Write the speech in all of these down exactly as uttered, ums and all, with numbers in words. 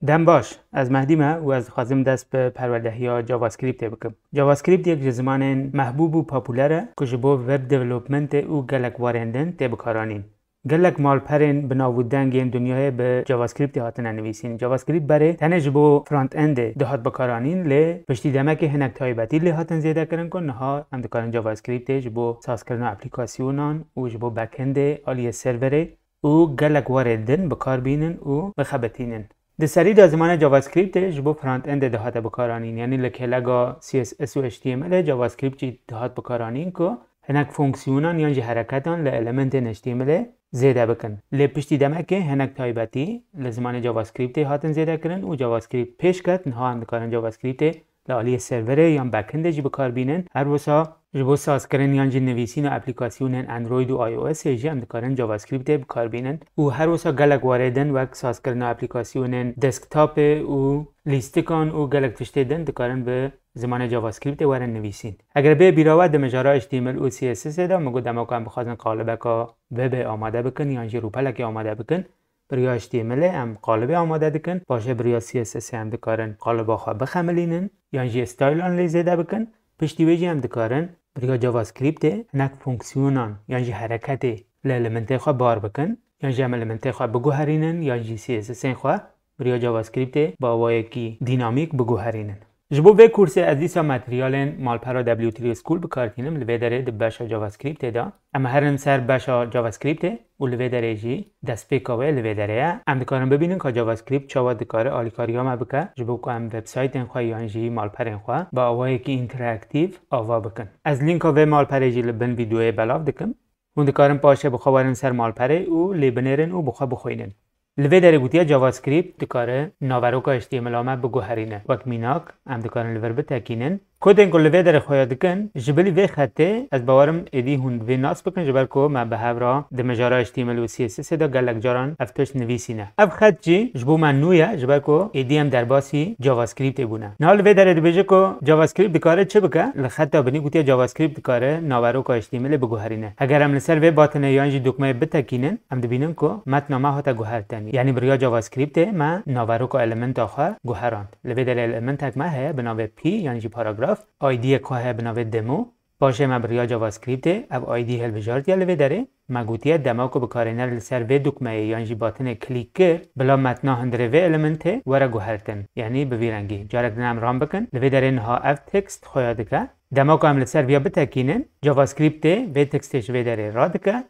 Dem baş, ez Mehdî me û ez dixwazim dest bi perwerdehiya JavaScriptê bikim. JavaScript yek ji zimanên mehbûb û popûler e ku ji bo web developmentê û gelek warên din tê bikaranîn. Gelek malperên bi nav û deng yên dinyayê bi JavaScriptê hatine nivîsîn. JavaScript berê tenê ji bo front-endê dihat bikaranîn, lê piştî demekê hinek taybetî lê hatin zêdekirin ku niha em dikarin JavaScriptê ji bo sazkirina aplîkasyonan û ji bo backendê aliyê serverê û gelek warê din bi kar bînin û bixebitînin. Di serî de zimanê JavaScriptê ji bo front-endê dihate bikaranîn, yanî li kêlega C S S û H T M L ê JavaScript jî dihat bikaranîn ku hinek fonksiyonan yan jî hereketan li elementên H T M L ê zêde bikin. Lê piştî demekê hinek taybetî li zimanê JavaScriptê hatin zêdekirin û JavaScript pêş ket, niha em dikarin JavaScriptê li aliyê serverê yan backendê jî bi kar bînin. Her wisa ji bo sazkirin yan jî nivîsîna aplîkasyonên Android û I O S ê jî em dikarin JavaScriptê bi kar bînin û her wisa gelek warê din wek sazkirina aplîkasyonên desktopê û lîstikan û gelek tiştê din dikarin bi zimanê JavaScriptê werin nivîsîn. Eger bê bîra we di mijara H T M L û C S S ê de min got dema ku em bixwazin qalibeka webê amade bikin yan jî rûpelekê amade bikin, bi riya H T M L ê em qalibê amade dikin, paşê bi riya C S S ê em dikarin qaliba xwe bixemilînin yan jî stylan lê zêde bikin. Piştî wê jî em dikarin bi riya JavaScriptê hinek fonksiyonan yan jî hereketê li elementê xwe bar bikin, yan jî em elementê xwe biguherînin yan jî C S S ên xwe bi riya JavaScriptê bi awayekî dînamîk biguherînin. Ji bo vê kursê ez dîsa materyalên malpera W three School bi kar tînim, li vê derê di beşa JavaScriptê de. Em herin ser beşa JavaScriptê û li vê derê jî destpêka wê li vê derê ye. Em dikarin bibînin ka JavaScript çawa dikare alîkariya me bike, ji bo ku em websaytên xwe yan jî malperên xwe bi awayekî înteraktîf ava bikin. Ez lînka vê malperê jî li bin vîdeoyê belav dikim. Hûn dikarin paşê bi xwe werin ser malperê û lê binêrin û bi xwe bixwînin. Li vê derê gotiye JavaScript dikare naveroka H T M L a me biguherîne. Wek mînak, em dikarin li vir bitekînin. Kodên ku li vê derê xuya dikin, ji bilî vê xetê, ez bawerim êdî hûn bi vê nas bikin, ji ber ku me bi hev re di mijara H T M L û C S S ê de gelek caran ev tişt nivîsîne. Ev xet jî ji bo me nû ye, ji ber ku êdî em derbasî JavaScriptê bûne. Niha li vê derê dibêje ku JavaScript dikare çi bike? Li xeta binî gotiye JavaScript dikare naveroka H T M L ê biguherîne. Eger em li ser vê batinê yan jî dokmeyê bitekînin, em dibînin ku metna me hate guhertin. Yanî bi riya JavaScriptê me naveroka elementa xwe guherand. Li vê derê elementek me heye bi navê P yan jî paragraf, I D yek xwe heye bi navê demo. Paşê me bi riya JavaScriptê ev I D hilbijartiye li vê derê. Me gotiye dema ku bikarîner li ser vê dokmeyê yan jî batinê klîk kir, bila metna hundirê vê elementê were guhertin. Yanî bi vî rengî. Carek din em ran bikin. Li vê derê niha ev text xuya dike. Dema ku em li ser viya bitekînin, JavaScriptê vê textê ji vê derê radike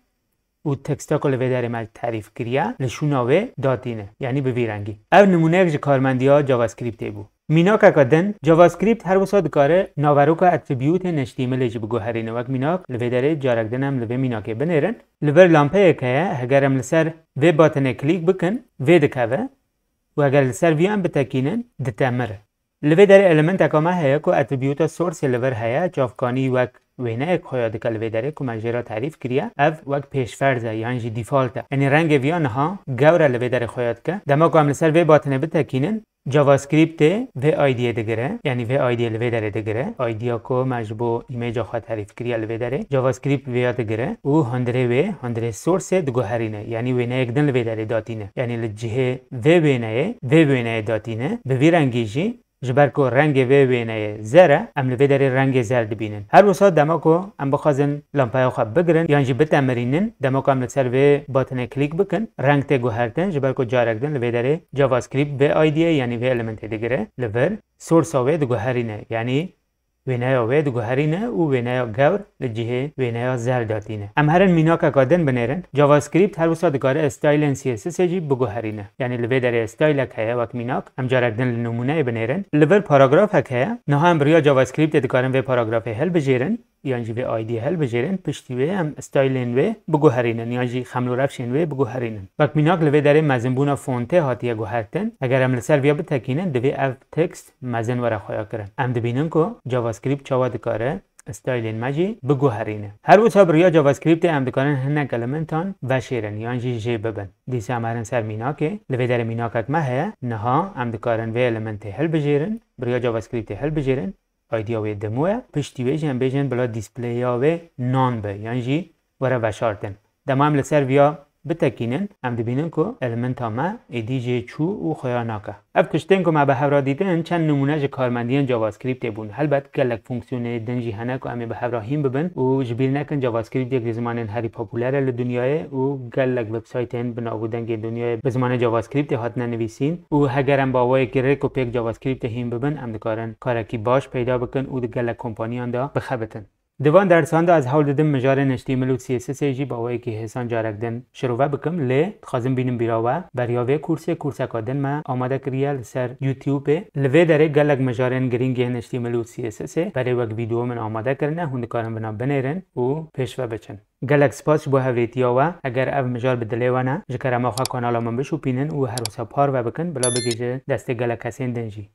û texta ku li vê derê me terîf kiriye, li şûna wê datîne, yanî bi vî rengî. Ev nimûneyek ji karmendiya JavaScriptê bû. Mînakeke din, JavaScript her wisa dikare naveroka atribûtên H T M L ê jî biguherîne. Wek mînak, li vê derê carek din em li vê mînakê binêrin. Li vir lampeyek heye, heger em li ser vê batinê klîk bikin, vê dikeve û heger li ser vî em bitekînin, ditemire. Li vê derê elementeka me heye ku atribûta source ê li vir heye, çavkanî wek wêneyek xuya dike li vê derê ku me jê re terîf kiriye. Ev wek pêşferz e yan jî default e. Yanî rengê viya niha gewr e li vê derê xuya dike. Dema ku em li ser vê batinê bitekînin, JavaScriptê vê I D yê digire, yanî vê I D yê li vê derê digire. I D ya ku me ji bo îmêja xwe terîf kiriye li vê derê. JavaScript vêya digire û hundirê wê, hundirê source ê diguherîne. Yanî wêneyek din li vê derê datîne. Yanî li cihê vê wêneyê, vê wêneyê datîne. Bi vî rengî jî Ji ber ku rengê vê wêneyê zer e, em li vê derê rengê zer dibînin. Her wisa dema ku em bixwazin lampeya xwe bigirin yan jî bitemirînin, dema ku em li ser vê batinê klîk bikin, reng tê guhertin, ji ber ku carek din li vê derê JavaScript vê I D yê, yanî vê elementê digire, li vir source-a wê diguherîne, yanî wêneya wê diguherîne û wêneya gewr li cihê wêneya zer datîne. Em herin mînakeka din binêrin. JavaScript her wisa dikare stylên C S S ê jî biguherîne. Yanî li vê derê stylek heye wek mînak. Em carek din li nimûneyê binêrin. Li vir paragrafek heye. Niha em bi riya JavaScriptê dikarin vê paragrafê hilbijêrin, yan jî vê I D hilbijêrin. Piştî wê em stylên wê biguherînin, yan jî xemlorefşên wê biguherînin. Wek mînak li vê derê mezinbûna fontê hatiye guhertin. Eger em li ser viya bitekînin, divê ev text mezin were xuyakirin. Em dibînin ku JavaScript çawa dikare stylên me jî biguherîne. Her wisa bi riya JavaScriptê em dikarin hinek elementan veşêrin yan jî jê bibin. Dîsa em herin ser mînakê. Li vê derê mînakek me heye. Niha em dikarin vê elementê hilbijêrin, bi riya JavaScriptê hilbijêrin. I D ya wê demo ye. Piştî wê jî em bêjin bila displeya wê none be yan jî were veşartin. Dema em li ser viya bitekînin, em dibînin ku elementa me êdî jê çû û xuya nake. Ev tiştên ku me bi hev re dîtin, çend nimûne ji karmendiyên JavaScriptê bûn. Helbet gelek fonksiyonê din jî hene ku em ê bi hev re hîn bibin û ji bîr nekin JavaScript yek ji zimanên herî popûler e li dinyayê û gelek websaytên bi nav û dengê dinyayê bi zimanê JavaScriptê hatine nivîsîn û heger em bi awayekî rêk û pêk JavaScriptê hîn bibin, em dikarin karekî baş peyda bikin û di gelek kompaniyan de bixebitin. Di van dersan de ez hewl didim mijarên H T M L û C S S ê jî bi awayekî hêsan carek din şirove bikim, lê dixwazim bînim bîra we, beriya vê kursê kurseka din me amade kiriye li ser YouTube-ê. Li vê derê gelek mijarên girîng yên H T M L û C S S ê berê wek vîdeo min amade kirine, hûn dikarin vina binêrin û pêş ve biçin. Gelek spas ji bo hevêtiya we. Eger ev mijar bi dilê we ne, ji kerema xwe kanala min bişopînin û her wisa parve bikin, bila bigihîje destê gelek kesên din jî.